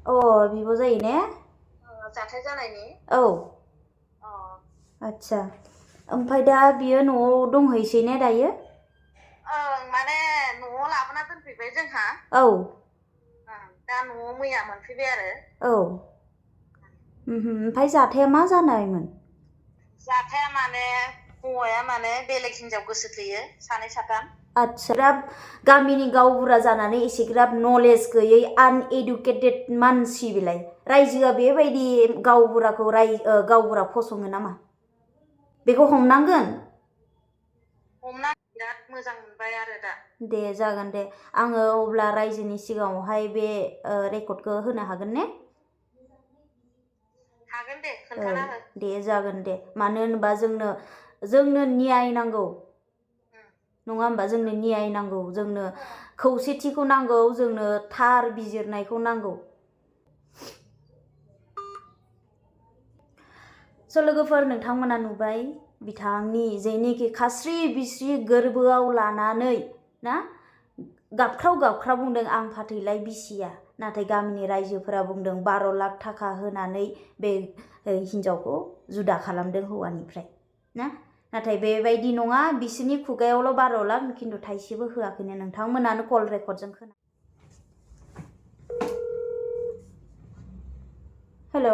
बिब' जायो ने? जाथाय जानायनि। औ। आच्छा। ओमफ्राय दा बियो न'आव दंहैसै ने दायो? माने न'आव लाबोना दोनफैबाय जोंहा। औ। दा न'आव मैया मोनफैबाय आरो। औ। ओमफ्राय जाथाया मा जानायमोन? जाथाया माने हौवाया माने बेलेग हिनजाव गोसो थोयो सानै साथाम। आच्छा। गामिनि गावबुरा जानानै एसेग्राब नलेज गैयै आनएडुकेटेड मानसि बेलाय रायजोआ बेबायदि गावबुरा फसङो नामा? बेखौ हमनांगोन। हमना बिराद मोजां मोनबाय आरो दा। दे जागोन दे। आङो अब्ला रायजोनि सिगाङावहाय बे रेकर्डखौ होनो हागोन ने? हागोन दे, खोन्थाना हो। दे जागोन दे। मानो होनबा जोंनो न्याय नांगौ। नङा होमबा? जोंनो न्याय नांगौ, जोंनो खौसेथिखौ नांगौ, जोंनो थार बिजिरनायखौ नांगौ। स' लोगोफोर, नोंथांमोना नुबाय बिथांनि जेनिखि खास्रि बिस्रि गोरबोआव लानानै ना गाबख्राव बुंदों आं फाथैलाय बिसिया, नाथाय गामिनि रायजोफोरा बुंदों 12 लाख थाखा होनानै बे हिनजावखौ जुदा खालामदों हौवानिफ्राय ना। नाथाय बेबायदि नङा, बिसोरनि खुगायावल' 12 लाख खिन्थु थाइसेबो होआखैनो। नोंथांमोनानो कल रेकर्डजों खोना। हेल'।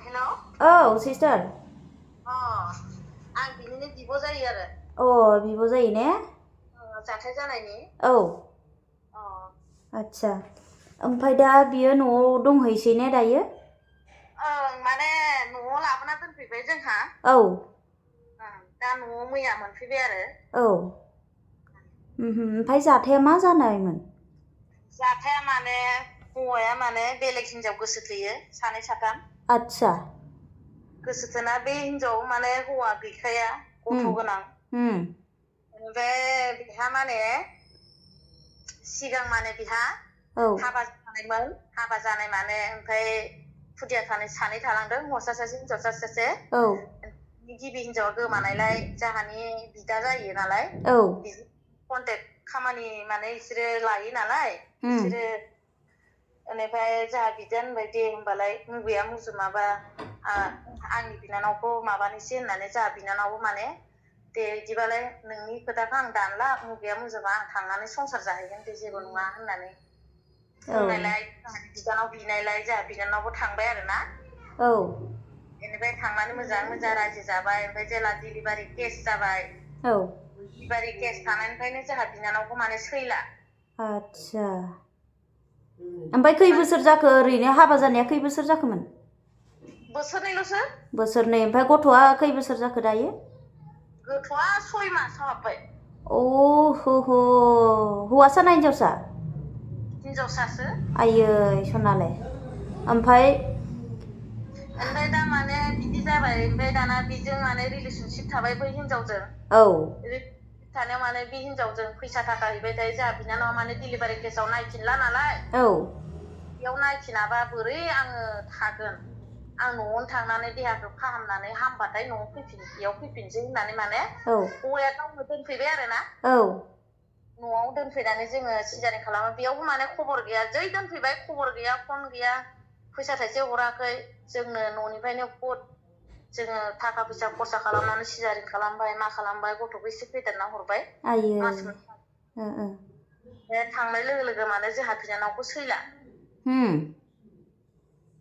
हेल'। औ सिस्टार। आं बिनिनो बिब' जायो आरो। बिब' जायो ने? जाथाय जानायनि। औ। आच्छा। ओमफ्राय दा बियो न'आव दंहैसै ने दायो? माने न'आव लाबोना दोनफैबाय जोंहा। औ। दा न'आव मैया मोनफैबाय आरो। औ। ओमफ्राय जाथाया मा जानायमोन? जाथाया माने हौवाया माने बेलेग हिनजाव गोसो थोयो सानै साथाम। आच्छा। गोसो थोना बे हिनजाव माने हौवा गैखाया, गथ' गोनां। ओमफ्राय बिहा माने सिगां माने बिहा हाबा जानायमोन। हाबा जानाय माने ओमफ्राय खुदिया सानै थालांदों, हौवासा सासे हिनजावसा सासे। गिबि हिनजावा गोमानायलाय जोंहानि बिदा जायो नालाय। कन्टेक्ट खामानि माने बिसोरो लायो नालाय। बिसोरो बेनिफ्राय जोंहा बिदाया होनबाय दे होमबालाय मुगैया मुजुमाबा आंनि बिनानावखौ माबानोसै होननानै जोंहा बिनानावबो माने दे बिदिबालाय नोंनि खोथाखौ आं दानला, मुगैया मुजुबा आं थांनानै संसार जाहैगोन दे, जेबो नङा होननानै बुंनायलाय बिदानाव बिनायलाय जोंहा बिनानावबो थांबाय आरो ना। बेनिफ्राय थांनानै मोजां रायजो जाबाय। ओमफ्राय जेला डिलिभारि केस जाबाय, डिलिभारि केस थानायनिफ्रायनो जोंहा बिनानावखौ माने सैला। आच्छा। ओमफ्राय खै बोसोर जाखो ओरैनो हाबा जानाया खै बोसोर जाखोमोन? बोसोरनैल'सो। बोसोरनै। ओमफ्राय गथ'आ खै बोसोर जाखो दायो? गथ'आ 6 मासाव हाबबाय। हौवासा ना हिनजावसा? हिनजावसासो। आयै सनाले। ओमफ्राय दा माने बिदि जाबाय। ओमफ्राय दाना बेजों माने रिलेसनशिप थाबाय बै हिनजावजों। थानायाव माने बे हिनजावजों फैसा थाखा हैबाय थायो। जोंहा बिनानावा माने डिलिभारि केसाव नायफिनला नालाय। बेयाव नायफिनाबा बोरै आङो थागोन, आं न'आवनो थांनानै देहाखौ फाहामनानै हामबाथाय बेयाव फैफिनसै होननानै माने हौवाया गावनो दोनफैबाय आरो ना। न'आव दोनफैनानै जोङो सिजारिं खालामो। बेयावबो माने खबर गैया, जै दोनफैबाय खबर गैया, फन गैया, फैसा थाइसे हराखै जोंनो। न'निफ्रायनो जोङो थाखा फैसा खरसा खालामनानै सिजारिं खालामबाय, मा खालामबाय, गथ'खौ एसे फेदेरना हरबाय। थांनाय लोगो लोगो माने जोंहा बिनानावखौ सैला।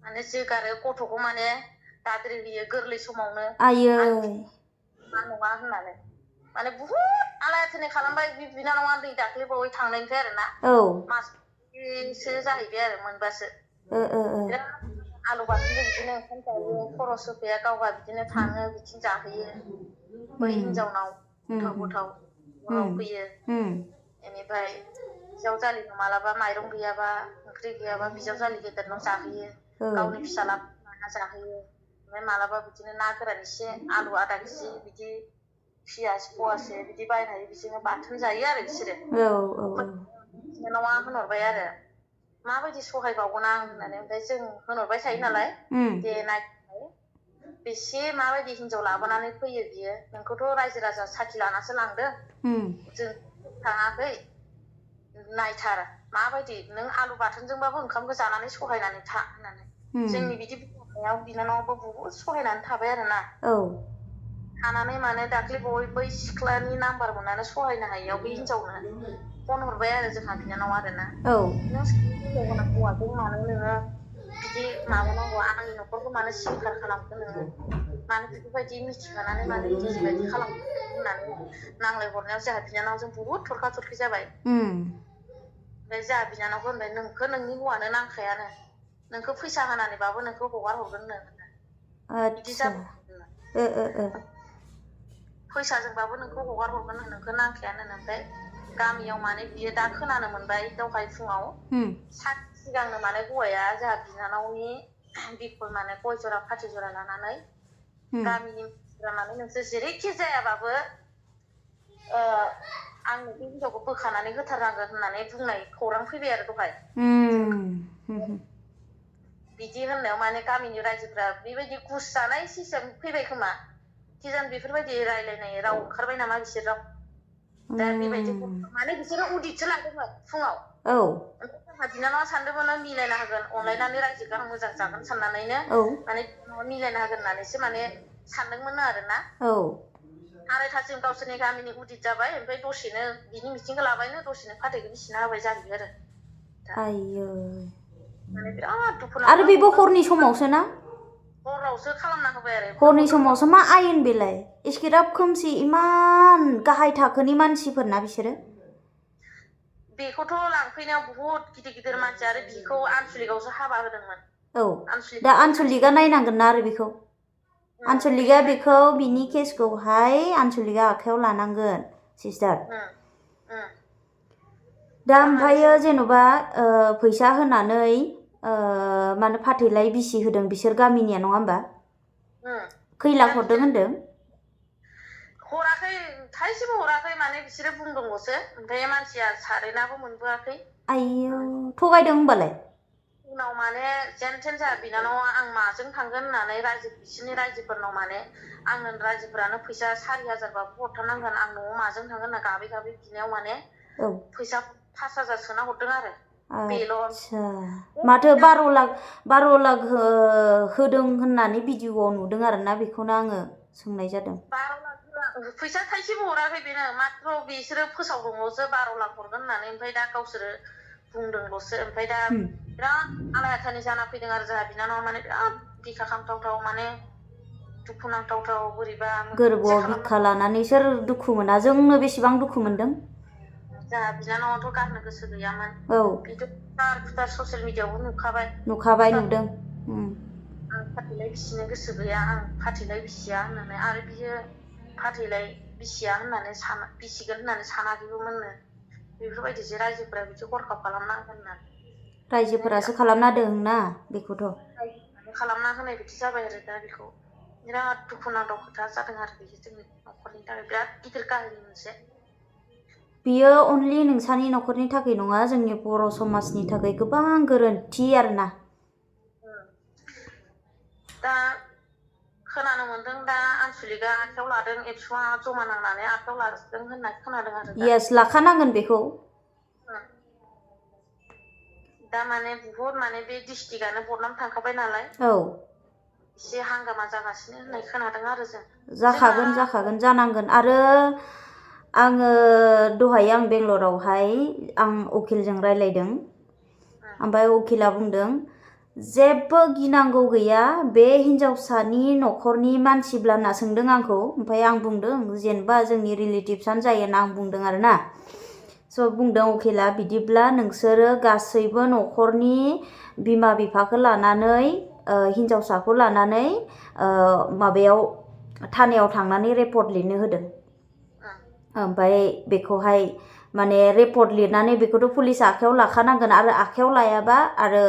माने जोगारो गथ'खौ माने दाद्रि होयो गोरलै समावनो। मा नङा होननानै माने बुहुद आलाय आथानि खालामबाय। बिनानावा दै दाख्लैबावै थांनायनिफ्राय आरो ना। मास मोनसेसो जाहैबाय आरो, मोनबासो। बिराद आलु बाथोनजों बिदिनो ओंखाम जायो। खरस होफैया गावहा बिदिनो थाङो, बिथिं जाहोयो बै हिनजावनाव गोथाव फैयो। बेनिफ्राय बिजावजालिनाव मालाबा माइरं गैयाबा, ओंख्रि गैयाबा बिजावजालि गेदेरनाव जाहोयो। गावनि फिसाला जाहोयो। ओमफ्राय मालाबा बिदिनो ना गोरान एसे, आलु आधा केजि बिदि, पियास फवासे बिदि बायनानै बिदिनो बाथोन जायो आरो बिसोरो। बिनानावा होनहरबाय आरो माबायदि सहायबावगोन आं होननानै। ओमफ्राय जों होनहरबाय थायो नालाय, दे नायफै बेसे माबायदि हिनजाव लाबोनानै फैयो बियो। नोंखौथ' रायजो राजा साखि लानासो लांदों, जों थाङाखै। नायथार माबायदि नों आलु बाथोनजोंबाबो ओंखामखौ जानानै सहायनानै था होननानै जोंनि बिदि बुंनायाव बिनानावाबो बुहुद सहायनानै थाबाय आरोना थानानै माने दाख्लै बै सिख्लानि नाम्बार मोननानै सहायनो हायियाव बे हिनजावनो फन हरबाय आरो जोंहा बिनानाव आरोना नों हिनजाव गोनां हौवाजों मानो नोङो बिदि माबानांगौ आंनि न'खरखौ मानो सिलिंखार खालामखो नोङो मानो बेफोरबायदि मिथिखानानै मानो बिदि बायदि खालामखो होननानै नांलाय हरनायाव जोंहा बिनानावजों बुहुद थरखा थरखि जाबाय ओमफ्राय जोंहा बिनानावखौ होनबाय नोंखौ नोंनि हौवानो नांखायानो नोंखौ फैसा होनानैबाबो नोंखौ हगार हरगोननो बिदि जाबाय फैसाजोंबाबो नोंखौ हगार हरगोन नोंखौ नांखायानो ओमफ्राय गामियाव माने बियो दा खोनानो मोनबाय दहाय फुङाव सानसे सिगांनो माने हौवाया जोंहा बिनानावनि बिखय माने गय जरा फाथै जरा लानानै गामिनि मानसिफोरा माने नोंसोर जेरैखि जायाबाबो आंनो बे हिनजावखौ बोखानानै होथारनांगोन होननानै बुंनाय खौरां फैबाय आरो दहाय बिदि होननायाव माने गामिनि रायजोफ्रा बेबायदि घुस जानाय सिस्टेम फैबाय खोमा किजान बेफोरबायदि रायलायनाय राव ओंखारबाय नामा बिसोराव दा बेबायदि माने बिसोरो उदितसो लादोंमोन फुङाव जोंहा बिनानावा सानदोंमोन मिलायना होगोन अनलायनानै रायजोखौ आं मोजां जागोन साननानैनो माने मिलायना होगोन होननानैसो माने सानदोंमोन आरोना आरायथासिम गावसोरनि गामिनि उदित जाबाय ओमफ्राय दसेनो बिनि मिथिंखौ लाबायनो दसेनो फाथैखौ बिसिना होबाय जाहैबाय आरो माने बिराद दुखु आरो बेबो हरनि समावसो ना हरावसो खालामना होबाय आरो हरनि समावसो मा आयेन बेलाय एसेग्राब खोमसि इमान गाहाय थाखोनि मानसिफोरना बिसोरो बेखौथ' लांफैनायाव बुहुद गिदिर गिदिर मानसि आरो बिखौ आनसलिकआवसो हाबा होदोंमोन दा आनसलिकआ नायनांगोन ना आरो बेखौ आनसलिकआ बेखौ बिनि केसखौहाय आनसलिकआ आखायाव लानांगोन सिस्टार दा ओमफ्रायो जेन'बा फैसा होनानै माने फाथैलाय बिसि होदों बिसोर गामिनिया नङा होमबा खै लाख हरदों होनदों हराखै थाइसेबो हराखै माने बिसोरो बुंदोंल'सो ओमफ्राय मानसिया सारेनाबो मोनबोआखै आयौ थगायदों होनबालाय उनाव माने जेनथेन जोंहा बिनानावा आं माजों थांगोन होननानै बिसोरनि रायजोफोरनाव माने आंनो रायजोफोरानो फैसा 4,000बाबो हरथारनांगोन आं न'आव माजों थांगोन होनना गाबै गाबै बिनायाव माने फैसा 5,000 सोना हरदों आरो बेल' माथो 12 लाख होदों होननानै भिडिअआव नुदों आरोना बेखौनो आङो सोंनाय जादों 12 लाख फैसा थाइसेबो हराखै बेनो माथ्र बिसोरो फोसावदोंल'सो 12 लाख हरगोन होननानै ओमफ्राय दा गावसोरो बुंदोंल'सो ओमफ्राय दा बिराद आलाय-आथानि जाना फैदों आरो जोंहा बिनानावा माने बिराद बिखा खामथावथाव माने दुखुनांथावथाव बोरैबा गोरबोआव बिखा लानानै सोर दुखु मोना जोंनो बेसेबां दुखु मोनदों जोंहा बिनानावाथ' गारनो गोसो गैयामोन बिथ' फुटार ससियेल मिडियाआवबो नुखाबाय नुदों आं फाथैलाय बिसिनो गोसो गैया आं फाथैलाय बिसिया होननानै आरो बियो फाथैलाय बिसिया होननानै बिसिगोन होननानै सानाखैबोमोननो बेफोरबायदिसो रायजोफोरा बिदि हरखाब खालामनांगोन होननानै रायजोफोरासो खालामना होदोंना बेखौथ' खालामना होनाय बायदि जाबाय आरो दा बेखौ बिराद दुखुनांथाव खोथा जादों आरो बेयो जोंनि न'खरनि थाखाय बिराद गिदिर काहिनि मोनसे बियो अनलि नोंसानि न'खरनि थाखाय नङा जोंनि बर' समाजनि थाखाय गोबां गोरोन्थि आरोना दा खोनानो मोनदों दा आनसलिकआ आखायाव लादों एबसुआ जमा नांनानै आखायाव लादों होननाय खोनादों आरो येस लाखानांगोन बेखौ दा माने बुहुद माने बे डिस्ट्रिक्टआनो बदनाम थांखाबाय नालाय एसे हांगामा जागासिनो होननाय खोनादों आरो जों जाखागोन जानांगोन आरो आङो दहाय आं बेंगलरावहाय आं उकिलजों रायलायदों ओमफ्राय उकिला बुंदों जेबो गिनांगौ गैया बे हिन्जावसानि न'खरनि मानसिब्ला होनना सोंदों आंखौ ओमफ्राय आं बुंदों जेनेबा जोंनि रिलेटिभसानो जायो होनना आं बुंदों आरोना स' बुंदों उकिला बिदिब्ला नोंसोरो गासैबो न'खरनि बिमा बिफाखौ लानानै हिन्जावसाखौ लानानै माबायाव थानायाव थांनानै रिपर्ट लिरनो होदों ओमफ्राय बेखौहाय माने रिपर्ट लिरनानै बेखौथ' पुलिस आखायाव लाखानांगोन आरो आखायाव लायाबा आरो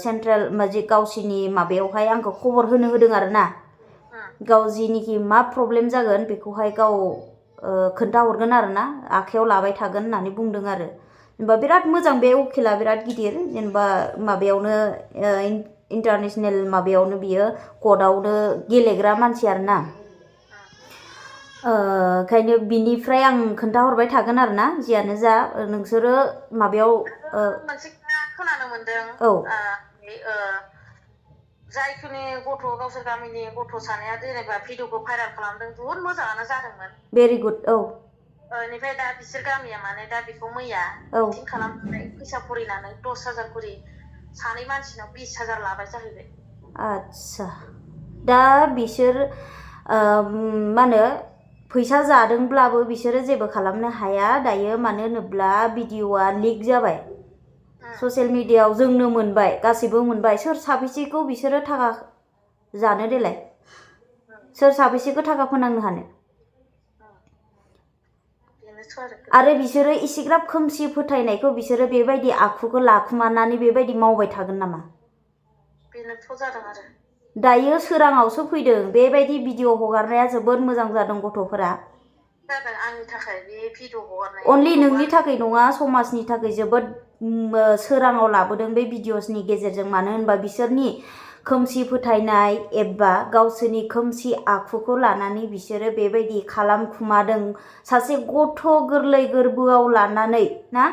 सेन्ट्रेल गावसिनि माबायावहाय आंखौ खबर होनो होदों आरोना गाव जिनिखि मा प्रब्लेम जागोन बेखौहाय गाव खोन्थाहरगोन आरोना आखायाव लाबाय थागोन होननानै बुंदों आरो जेनेबा बिराद मोजां बे उकिला बिराद गिदिर जेनेबा माबायावनो इन्टारनेसनेल माबायावनो बियो कर्टआवनो गेलेग्रा मानसि आरोना ओंखायनो बिनिफ्राय आं खोन्थाहरबाय थागोन आरो ना जियानो जा नोंसोरो माबायाव मोनसे खोनानो मोनदों जायखिनि गथ' गावसोर गामिनि गथ' सानैया जेनेबा भिडिअखौ भाइराल खालामदों बुहुत मोजाङानो जादोंमोन भेरि गुड बेनिफ्राय दा बिसोर गामिया माने दा बेखौ मैया मिटिं खालामनानै फैसा फरिनानै 10,000 खरि सानै मानसिनाव 20,000 लाबाय जाहैबाय आच्छा दा बिसोर मा होनो फैसा जादोंब्लाबो बिसोरो जेबो खालामनो हाया दायो मानो होनोब्ला भिडिअआ लिक जाबाय ससियेल मिडियायाव जोंनो मोनबाय गासैबो मोनबाय सोर साबेसेखौ बिसोरो थाखा जानो देलाय सोर साबेसेखौ थाखा फोनांनो हानो आरो बिसोरो इसिग्राब खोमसि फोथायनायखौ बिसोरो बेबायदि आखुखौ लाखुमानानै बेबायदि मावबाय थागोन नामा बेनोथ' जादों आरो दायो सोराङावसो फैदों बेबायदि भिडिअ हगारनाया जोबोद मोजां जादों गथ'फोरा जादों आंनि थाखाय बे भिडिअ हगारनाया अनलि नोंनि थाखाय नङा समाजनि थाखाय जोबोद सोराङाव लाबोदों बे भिडिअसनि गेजेरजों मानो होनबा बिसोरनि खोमसि फोथायनाय एबा गावसोरनि खोमसि आखुखौ लानानै बिसोरो बेबायदि खालामखुमादों सासे गथ' गोरलै गोरबोआव लानानै ना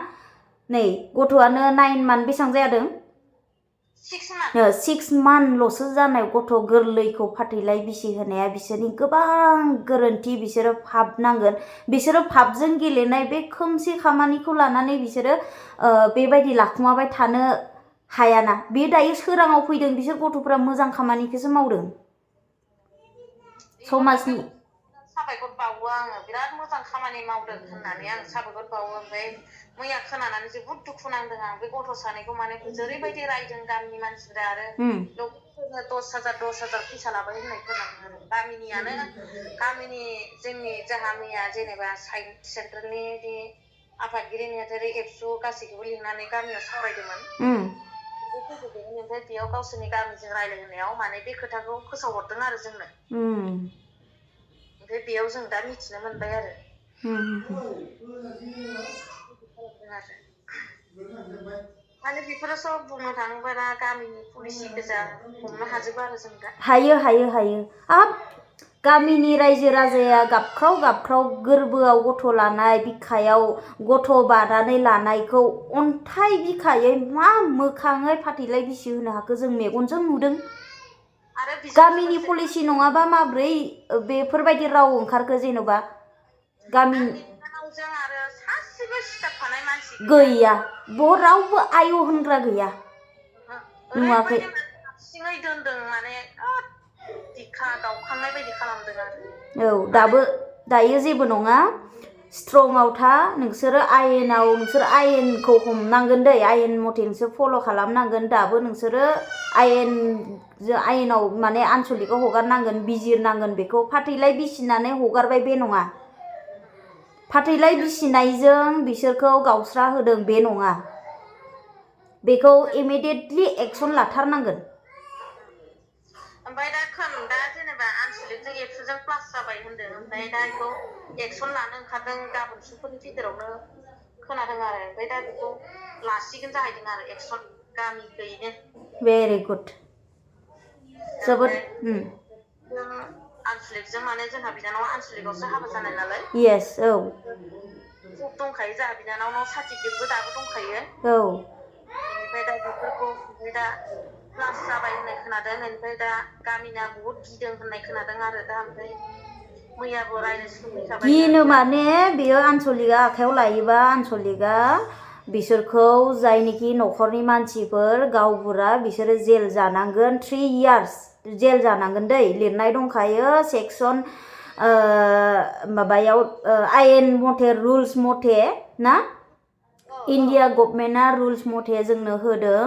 नै गथ'आनो 9 मान्थ बेसेबां जादों 6 मान्थल'सो जानाय गथ' गोरलैखौ फाथैलाय बिसि होनाया बिसोरनि गोबां गोरोन्थि बिसोरो फाब नांगोन बिसोरो फाबजों गेलेनाय बे खोमसि खामानिखौ लानानै बिसोरो बेबायदि लाखुमाबाय थानो हायाना बे दायो सोराङाव फैदों बिसोर गथ'फोरा मोजां खामानिखौसो मावदों समाजनि साबायखर बावो आङो बिराद मोजां खामानि मावदों होननानै आं साबायखर बावो ओमफ्राय मैया खोनानानै जोबोद दुखु नांदों आं बे गथ' सानैखौ माने जेरैबायदि रायदों गामिनि मानसिफोरा आरो 10,000 फैसा लाबाय होननाय खोनादों आरो गामिनि जोंनि जाहा मैया जेनेबा सेन्ट्रेलनि आफादगिरि नेहाथारि एबसु गासैखौबो लिंनानै गामियाव सावरायदोंमोन ओमफ्राय बेयाव गावसोरनि गामिजों रायलायनायाव माने बे खोथाखौ फोसावहरदों आरो जोंनो ओमफ्राय बेयाव जों दा मिथिनो मोनबाय आरो माने बेफोरो सब बुंनो थाङोबा दा गामिनि पुलिसनि गोजा हमनो हाजोबो आरो जों दा हायो हाब गामिनि रायजो राजाया गाबख्राव गोरबोआव गथ' लानाय बिखायाव गथ' बानानै लानायखौ अन्थाइ बिखायै मा मोखाङै फाथैलाय बिसि होनो हाखो जों मेगनजों नुदों गामिनि पलिसि नङाबा माब्रै बेफोरबायदि राव ओंखारखो जेन'बा गामिनि आरो सासेबो स्टाफ थानाय मानसि गैया रावबो आय' होनग्रा गैया नुवाखै हारसिङै दोनदों माने बिखा गावखांनाय बायदि खालामदों आरो दायो जेबो नङा स्ट्रंआव था नोंसोरो आयेनखौ हमनांगोन दै आयेन मथे नोंसोर फल' खालामनांगोन दाबो नोंसोरो आयेनाव माने आनसलिकआव हगारनांगोन बिजिरनांगोन बेखौ फाथैलाय बिसिनानै हगारबाय बे नङा फाथैलाय बिसिनायजों बिसोरखौ गावस्रा होदों बे नङा बेखौ इमिडियेटलि एक्सन लाथारनांगोन ओमफ्राय दा जेनेबा आनसलिकजों एबसुजों क्लास जाबाय होनदों ओमफ्राय दा बेखौ एक्सन लानो ओंखारदों गाबोन सुफोरनि भितरावनो खोनादों आरो ओमफ्राय दा बेखौ लासिगोन जाहैदों आरो एक्सन गामियैनो भेरि गुड जोबोद आनसलिकजों माने जोंहा बिनानावा आनसलिकआवसो हाबा जानाय नालाय दंखायो जोंहा बिनानावनाव सार्टिफिकेटबो दाबो दंखायो बेनिफ्राय दा बेफोरखौ दा क्लास जाबाय होननाय खोनादों ओमफ्राय दा गामिना बहुद गिदों होननाय खोनादों आरो दा ओमफ्राय मैयाबो रायज्लायनो फैखाबाय गिनो माने बेयो आनसलिकआ आखायाव लायोबा आनसलिकआ बिसोरखौ जायनोखि न'खरनि मानसिफोर गावबुरा बिसोरो जेल जानांगोन 3 इयार्स जेल जानांगोन दै लिरनाय दंखायो सेक्सन माबायाव आयेन मथे रुल्स मथे ना इन्डिया गभर्नमेन्टआ रुल्स मथे जोंनो होदों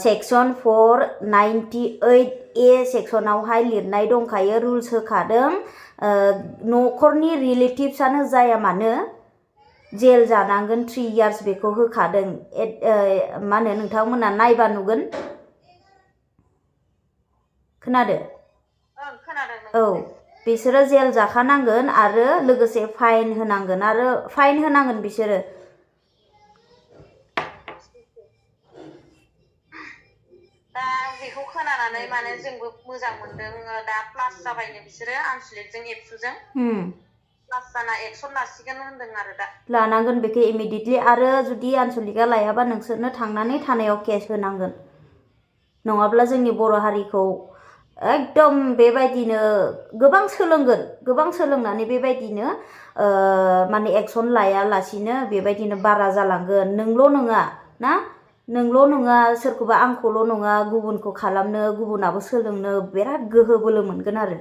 सेक्सन 498A सेक्सनावहाय लिरनाय दंखायो रुल्स होखादों न'खरनि रिलेटिभ्सआनो जाया मानो जेल जानांगोन 3 इयार्स बेखौ होखादों मा होनो नोंथांमोना नायबा नुगोन खोनादो बिसोरो जेल जाखानांगोन आरो लोगोसे फाइन होनांगोन बिसोरो दा बेखौ खोनानानै माने जोंबो मोजां मोनदों दा प्लास जाबायनो बिसोरो आनसलिकजों एबसुजों प्लास जाना एक्सन लासिगोन होनदों आरो दा लानांगोन बेखौ इमिडियेटलि आरो जुदि आनसलिकआ लायाबा नोंसोरनो थांनानै थानायाव केस होनांगोन नङाब्ला जोंनि बर' हारिखौ एकदम बेबायदिनो गोबां सोलोंनानै बेबायदिनो माने एक्सन लायालासिनो बेबायदिनो बारा जालांगोन नोंल' नङा ना नोंल' नङा सोरखौबा आंखौल' नङा गुबुनखौ खालामनो गुबुनाबो सोलोंनो बिराद गोहो बोलो मोनगोन आरो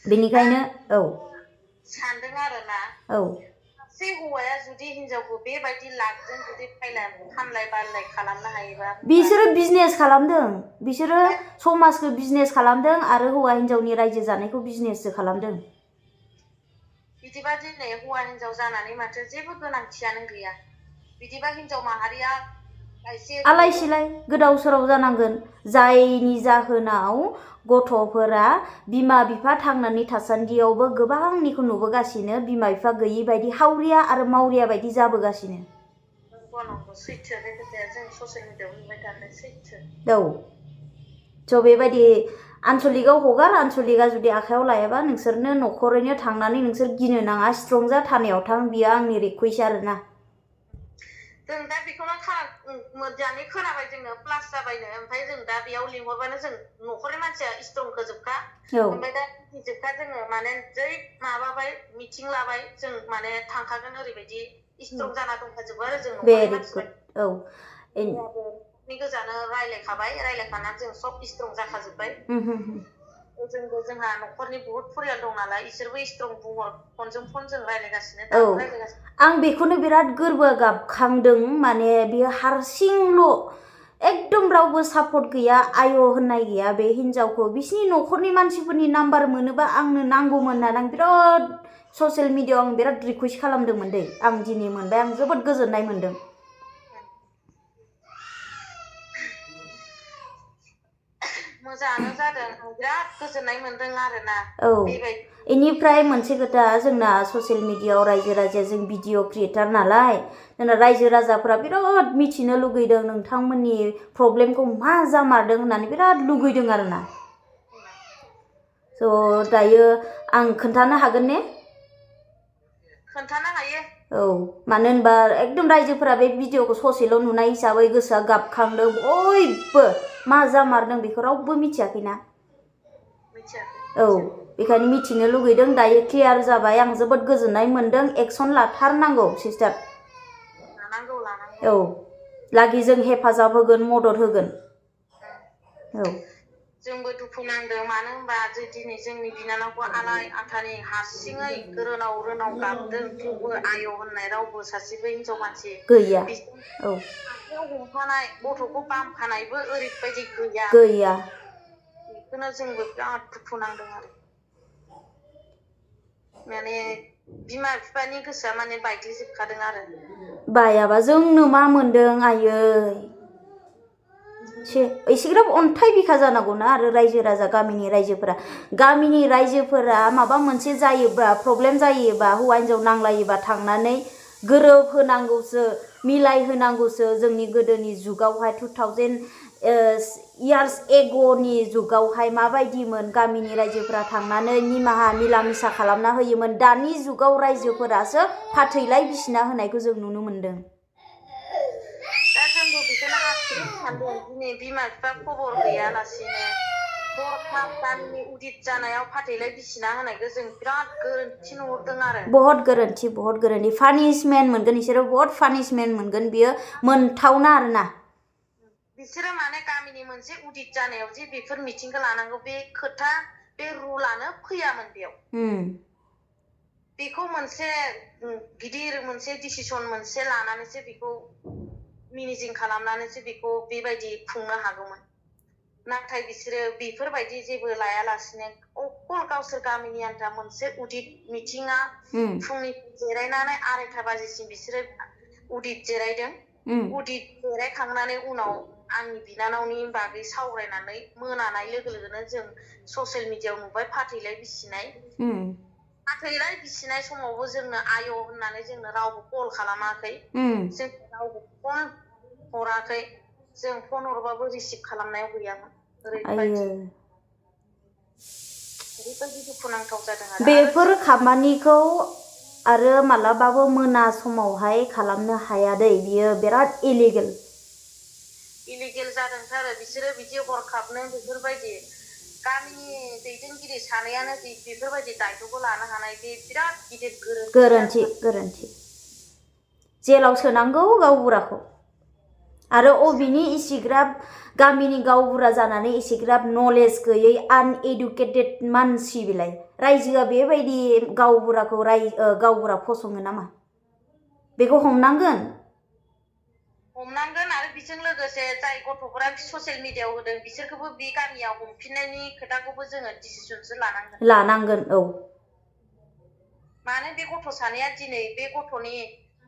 बेनिखायनो सानदों आरोना सासे हौवाया जुदि हिनजावखौ बेबायदि लाखजों जुदि फानलाय बानलाय खालामनो हायोबा बिसोरो बिजनेस खालामदों बिसोरो समाजखौ बिजनेस खालामदों आरो हौवा हिनजावनि रायजो जानायखौ बिजनेससो खालामदों बिदिबा दिनै हौवा हिनजाव जानानै माथो जेबो गोनांथियानो गैया बिदिबा हिनजाव माहारिया आलाय सिलाय गोदाव सोराव जानांगोन जायनि जाहोनाव गथ'फोरा बिमा बिफा थांनानै थासान्दियावबो गोबांनिखौ नुबोगासिनो बिमा बिफा गैयि बायदि हावरिया आरो मावरिया बायदि जाबोगासिनो सैथो बे खोथाया जों ससियेल मिडियायाव नुबाय थानाय सैथो स' बेबायदि आनसलिकआव हगार आनसलिकआ जुदि आखायाव लायाबा नोंसोरनो न'खरैनो थांनानै नोंसोर गिनो नाङा स्ट्रं जा थानायाव थां बियो आंनि रिकुवेस्ट आरोना जों दा बेखौनो मोजाङै खोनाबाय जोङो प्लास जाबायनो ओमफ्राय जों दा बेयाव लिंहरबानो जों न'खरनि मानसिया स्ट्रंखौ जोबखा ओमफ्राय दा जोबखा जोङो माने जै माबाबाय मिटिं लाबाय जों माने थांखागोन ओरैबायदि स्ट्रं जाना दंखाजोबो आरो जों न'खरनि मानसिफोर गोजानो रायलायखानानै जों सब स्ट्रं जाखाजोब्बाय जोंहा न'खरनि बहुत फरियाल दं नालाय इसोरबो स्ट्रं बुंहर फनजों फन जों रायलायगासिनो आं बेखौनो बिराद गोरबो गाबखांदों माने बियो हारसिंल' एकदम रावबो सापर्ट गैया आय' होननाय गैया बे हिनजावखौ बिसिनि न'खरनि मानसिफोरनि नाम्बार मोनोबा आंनो नांगौमोन होननानै आं बिराद ससियेल मिडियायाव आं बिराद रिकुवेस्ट खालामदोंमोन दै आं दिनै मोनबाय आं जोबोद गोजोननाय मोनदों मोजाङानो जादों आं बिराद गोजोननाय मोनदों आरोना इनिफ्राय मोनसे खोथा जोंना ससियेल मिडियायाव रायजो राजाया जों भिडिअ क्रिएटार नालाय जोंना रायजो राजाफोरा बिराद मिथिनो लुगैदों नोंथांमोननि प्रब्लेमखौ मा जामारदों होननानै बिराद लुगैदों आरोना स' दायो आं खोन्थानो हागोन ने खोन्थानो हायो मानो होनबा एकदम रायजोफोरा बे भिडिअखौ ससेल' नुनाय हिसाबै गोसोआ गाबखांदों बयबो मा जामारदों बेखौ रावबो मिथियाखैना बेखायनो मिथिनो लुगैदों दायो क्लियार जाबाय आं जोबोद गोजोननाय मोनदों एक्सन लाथारनांगौ सिस्टार लागि जों हेफाजाब होगोन मदद होगोन जोंबो दुखु नांदों मानो होनबा दिनै जोंनि बिनानावखौ आलाय आथानि हारसिङै रोनाव गाबदों थेवबो आय' होननाय रावबो सासेबो हिनजाव मानसि गैया आखायाव हमफानाय गथ'खौ बामफानायबो ओरैबायदि गैया बेखौनो जोंबो बिराद दुखु नांदों आरो माने बिमा बिफानि गोसोआ माने बायग्लिजोबखादों आरो बायाबा जोंनो मा मोनदों आयै एसेग्राब अन्थाइ बिखा जानांगौना आरो रायजो राजा गामिनि रायजोफोरा माबा मोनसे जायोबा प्रब्लेम जायोबा हौवा हिनजाव नांलायोबा थांनानै गोरोब होनांगौसो मिलाय होनांगौसो जोंनि गोदोनि जुगावहाय 2000 इयार्स एग'नि जुगावहाय माबायदिमोन गामिनि रायजोफोरा थांनानै निमाहा मिला मिसा खालामना होयोमोन दानि जुगाव रायजोफोरासो फाथैलाय बिसिना होनायखौ जों नुनो मोनदों दा जोंबो बेखौनो आसरित सानदों दिनै बिमा बिफा खबर गैयालासिनो हरखाब गामिनि उदित जानायाव फाथैलाय बिसिना होनायखौ जों बिराद गोरोन्थि नुहुरदों आरो बहुत गोरोन्थि पानिशमेन्ट मोनगोन बिसोरो बहुत पानिशमेन्ट मोनगोन बियो मोनथावना आरोना बिसोरो माने गामिनि मोनसे उदित जानायाव जे बेफोर मिटिंखौ लानांगौ बे खोथा बे रुलानो फैयामोन बेयाव बेखौ मोनसे गिदिर मोनसे डिसिसन मोनसे लानानैसो बेखौ मेनेजिं खालामनानैसो बेखौ बेबायदि खुंनो हागौमोन नाथाय बिसोरो बेफोरबायदि जेबो लायालासिनो अकल गावसोर गामिनि आन्था मोनसे उदित मिटिङा फुंनि जिरायनानै 2:30 बाजिसिम बिसोरो उदित जिरायदों उदित जिरायखांनानै उनाव आंनि बिनानावनि बागै सावरायनानै मोनानाय लोगो लोगोनो जों ससियेल मिडियायाव नुबाय फाथैलाय बिसिनाय समावबो जोंनो आय' होननानै जोंनो रावबो कल खालामाखै जों रावबो फन हराखै जों फन हरबाबो रिसिभ खालामनायाव गैयामोन ओरैबायदि दुखुनांथाव जादों आरो बेफोर खामानिखौ आरो मालाबाबो मोना समावहाय खालामनो हाया दै बियो बिराद इलिगेल जादों आरो बिसोरो बिदि हरखाबनो बेफोरबायदि गामिनि दैदेनगिरि सानैयानो बेफोरबायदि दायथ'खौ लानो हानाय बे बिराद गिदिर गोरोन्थि जेलाव सोनांगौ गावबुराखौ आरो अबेनि इसिग्राब गामिनि गावबुरा जानानै इसिग्राब नलेज गैयै आनएडुकेटेड मानसि बिलाय रायजोआ बेबायदि गावबुरा फसङो नामा बेखौ हमनांगोन आरो बिजों लोगोसे जाय गथ'फोरा ससियेल मिडियायाव होदों बिसोरखौबो बे गामियाव हमफिननायनि खोथाखौबो जोङो डिसिसनसो लानांगोन औ मानो बे गथ' सानैया दिनै बे गथ'नि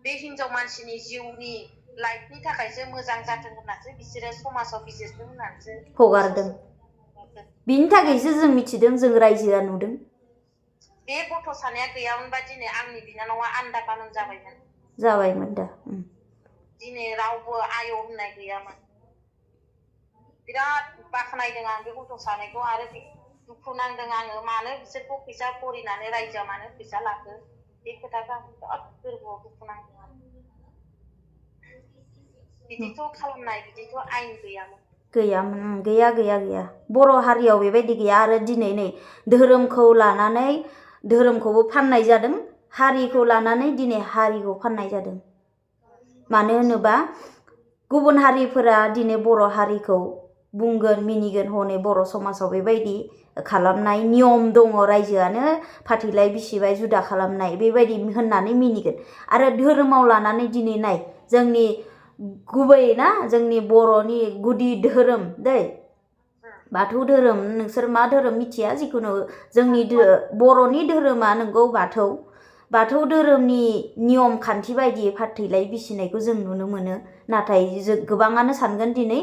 बे हिनजाव मानसिनि जिउनि लाइफनि थाखायसो मोजां जाथों होननासो बिसोरो समाजाव बिजिरथों होननानैसो हगारदों बिनि थाखायसो जों मिथिदों जों रायजोआ नुदों बे गथ' सानैया गैयामोनबा दिनै आंनि बिनानावा आन्दा गानोन जाबायमोन दा दिनै रावबो आय होननाय गैयामोन बिराद बाख्नायदों आं बे गथ' सानैखौ आरो दुखु नांदों आङो मानो बिसोरखौ फैसा फरिनानै रायजोआ मानो फैसा लाखो बे खोथाखौ आं बिराद गोरबोआव दुखु नांदों आरो बिदिथ' खालामनाय बिदिथ' आयेन गैयामोन गैया बर' हारियाव बेबायदि गैया आरो दिनै नै धोरोमखौ लानानै धोरोमखौबो फाननाय जादों हारिखौ लानानै दिनै हारिखौ फाननाय जादों मानो होनोबा गुबुन हारिफोरा दिनै बर' हारिखौ बुंगोन मिनिगोन हनै बर' समाजाव बेबायदि खालामनाय नियम दङ रायजोआनो फाथैलाय बिसिबाय जुदा खालामनाय बेबायदि होननानै मिनिगोन आरो धोरोमाव लानानै दिनै नाय जोंनि गुबै ना जोंनि बर'नि गुदि धोरोम दै बाथौ धोरोम नोंसोर मा धोरोम मिथिया जिखुनु जोंनि बर'नि धोरोमा नंगौ बाथौ धोरोमनि नियम खान्थि बायदि फाथैलाय बिसिनायखौ जों नुनो मोनो नाथाय गोबाङानो सानगोन दिनै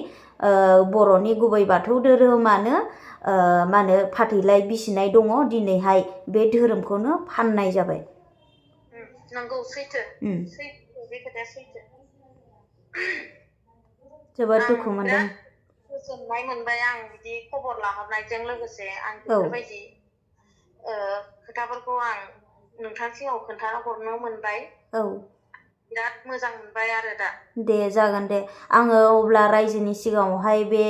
बर'नि गुबै बाथौ धोरोमानो मा होनो फाथैलाय बिसिनाय दङ दिनैहाय बे धोरोमखौनो फाननाय जाबाय नंगौ सैथो बे खोथाया सैथो जोबोद दुखु मोनदों गोजोननाय मोनबाय आं बिदि खबर लाहरनायजों लोगोसे आं बेफोरबायदि खोथाफोरखौ आं नोंथांनि सिगाङाव खोन्थाना हरनो मोनबाय बिराद मोजां मोनबाय आरो दा दे जागोन दे आङो अब्ला रायजोनि सिगाङावहाय बे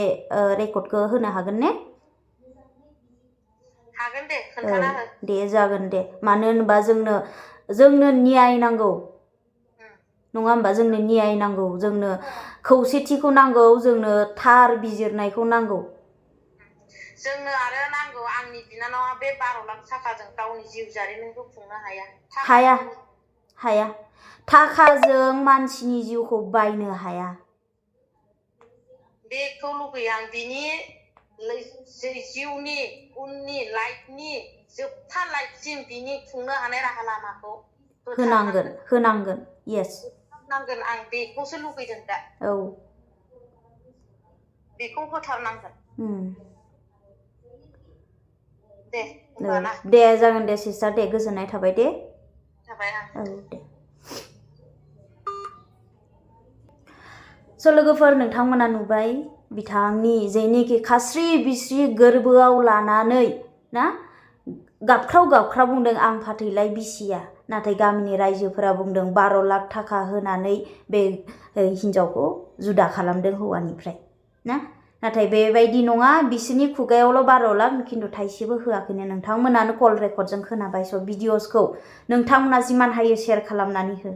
रेकर्डखौ होनो हागोन ने हागोन दे खोन्थाना हो दे जागोन दे मानो होनबा जोंनो न्याय नांगौ नङा होमबा जोंनो न्याय नांगौ जोंनो खौसेथिखौ नांगौ जोंनो थार बिजिरनायखौ नांगौ जोंनो आरो नांगौ आंनि बिनानावा बे 12 लाख थाखाजों गावनि जिउ जारिमिनखौ खुंनो हाया थाखाजों मानसिनि जिउखौ बायनो हाया बेखौ लुगैयो आं बिनि जिउनि उननि लाइफनि जोबथा लाइफसिम बिनि खुंनो हानाय राहा लामाखौ होनांगोन येस नांगोन आं बेखौसो लुगैदों दा बेखौ होथारनांगोन दे जागोन दे सिस्टार दे गोजोननाय थाबाय दे दे स' लोगोफोर नोंथांमोना नुबाय बिथांनि जेनोखि खास्रि बिस्रि गोरबोआव लानानै ना गाबख्राव बुंदों आं फाथैलाय बिसिया नाथाय गामिनि रायजोफोरा बुंदों 12 लाख थाखा होनानै बे हिनजावखौ जुदा खालामदों हौवानिफ्राय ना नाथाय बेबायदि नङा बिसोरनि खुगायावल' 12 लाख खिन्थु थाइसेबो होआखैनो नोंथांमोनानो कल रेकर्डजों खोनाबाय स' भिडिअसखौ नोंथांमोना जिमान हायो शेयार खालामनानै हो